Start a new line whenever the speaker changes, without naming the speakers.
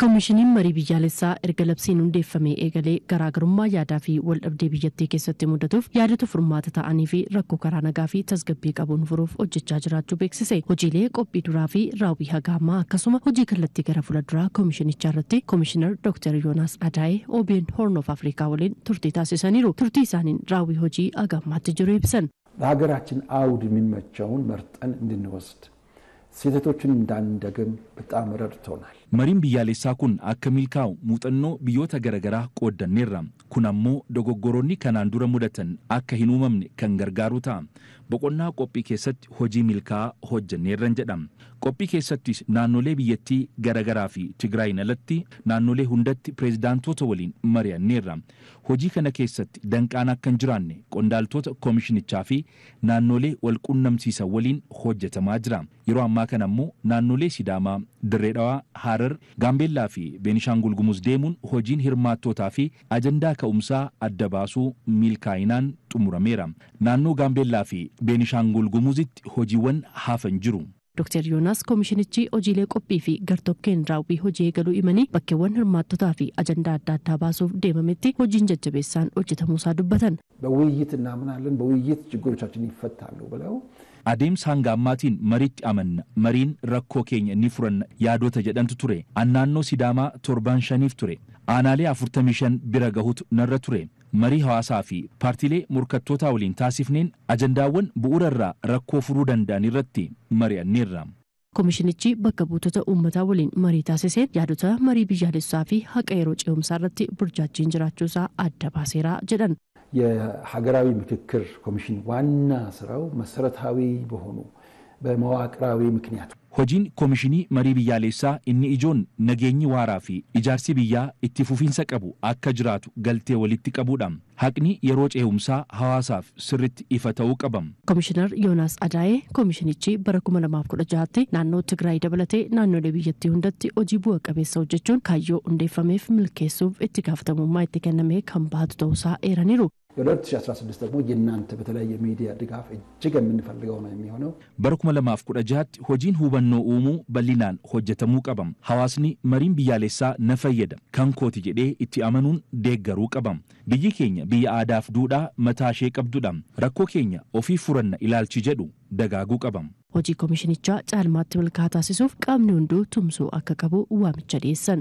Koomishiniin marii biyyaalessaa erga labsiin hundeeffamee eegalee garaagarummaa yaadaa fi waldhabdee biyyattii keessatti mudatuuf yaadota furmaata ta'anii fi rakkoo karaa nagaa fi tasgabbii qabuun furuuf hojjechaa jiraachuu beeksise. Hojiilee qophii duraa fi raawwii haga ammaa akkasuma hojii kallattii gara fuulduraa koomishinichaa irratti Koomishinar Dr. Yoonaas Adaayee OBN Horn of Africa waliin turtii taasisaniiru. Turtii isaaniin raawwii hojii haga ammaatti jiru ibsan.
በሀገራችን አውድ የሚመቸውን መርጠን እንድንወስድ ስህተቶችን እንዳንደግም በጣም ረድቶናል።
Mariin biyyaalessaa kun akka milkaa'u muuxannoo biyyoota garaagaraa qooddanneerra. Kun ammoo dogoggoroonni kanaan dura mudatan akka hin uumamne kan gargaaru ta'a. Boqonnaa qophii keessatti hojii milkaa'aa hojjenneerran jedha. Qophii keessattis naannolee biyyattii garaagaraa fi Tigraayin alatti naannolee hundatti pireezidaantoota waliin mari'anneerra. Hojii kana keessatti danqaan akka hin jiraanne qondaaltota koomishinichaa fi naannolee wal qunnamsiisan waliin hojjetamaa jira. Yeroo ammaa kana ammoo naannolee Sidaamaa, Dirree Dhawaa, Harar, Gaambeellaa fi Beenishaangul Gumuz deemuun hojiin hirmaattootaa fi ajandaa ka'umsaa adda baasuu milkaa'inaan xumurameera. Naannoo Gaambeellaa fi Beenishaangul Gumuzitti hojiiwwan hafan jiru.
Dr. Yoonaas koomishinichi hojiilee qophii fi gartokkeen raawwii hojii eegaluu himanii bakkeewwan hirmaattotaa fi ajandaa adda addaa baasuuf deemametti hojiin jajjabeessaan hojjetamuusaa dubbatan.
በውይይት እናምናለን፣ በውይይት ችግሮቻችን ይፈታሉ ብለው
Adeemsa hanga ammaatiin mariitti amanna, mariin rakkoo keenya ni furanna yaadota jedhantu ture. An naannoo Sidaamaa torban shaniif ture. Aanaalee 45 bira gahutu narra ture. Marii hawaasaa fi paartiilee morkattootaa waliin taasifneen ajandaawwan bu'uura irraa rakkoo furuu danda'an irratti mari'anneerra.
Koomishinichi bakka buutota uummataa waliin marii taasiseen yaadota marii biyyaalessaa fi haqa yeroo ce'umsaa irratti burjaajiin jiraachuusaa adda baaseera jedhan.
የሀገራዊ ምክክር ኮሚሽን ዋና ስራው መሰረታዊ በሆኑ በመዋቅራዊ ምክንያት
Hojiin koomishinii marii biyyaalessaa inni ijoon nageenyi waaraa fi ijaarsi biyyaa itti fufiinsa qabu akka jiraatu galtee walitti qabuudha. Haqni yeroo ce'umsaa hawaasaaf sirritti ifa ta'uu qaba.
Koomishinar Yoonaas Adaayee koomishinichi bara 2016tti naannoo Tigraay dabalatee naannolee biyyattii hundatti hojii bu'a qabeessa hojjechuun kaayyoo hundeeffameef milkeessuuf itti gaafatamummaa itti kenname kan baatu ta'uusaa eeraniiru.
የ2016 ደግሞ የእናንተ በተለያየ ሚዲያ ድጋፍ እጅግ የምንፈልገው ነው የሚሆነው።
Bara 2016tti hojiin hubannoo uumuu bal'inaan hojjetamuu qaba. Hawaasni mariin biyyaalessaa na fayyada, kan kooti jedhee itti amanuun deeggaruu qaba. Biyyi keenya biyya aadaaf duudhaa mataa ishee qabdudha. Rakkoo keenya ofii furanna ilaalchi jedhu dagaaguu qaba.
Hojii koomishinichaa caalmaatti milkaa'aa taasisuuf qaamni hunduu tumsuu akka qabu waamicha dhiyeessan.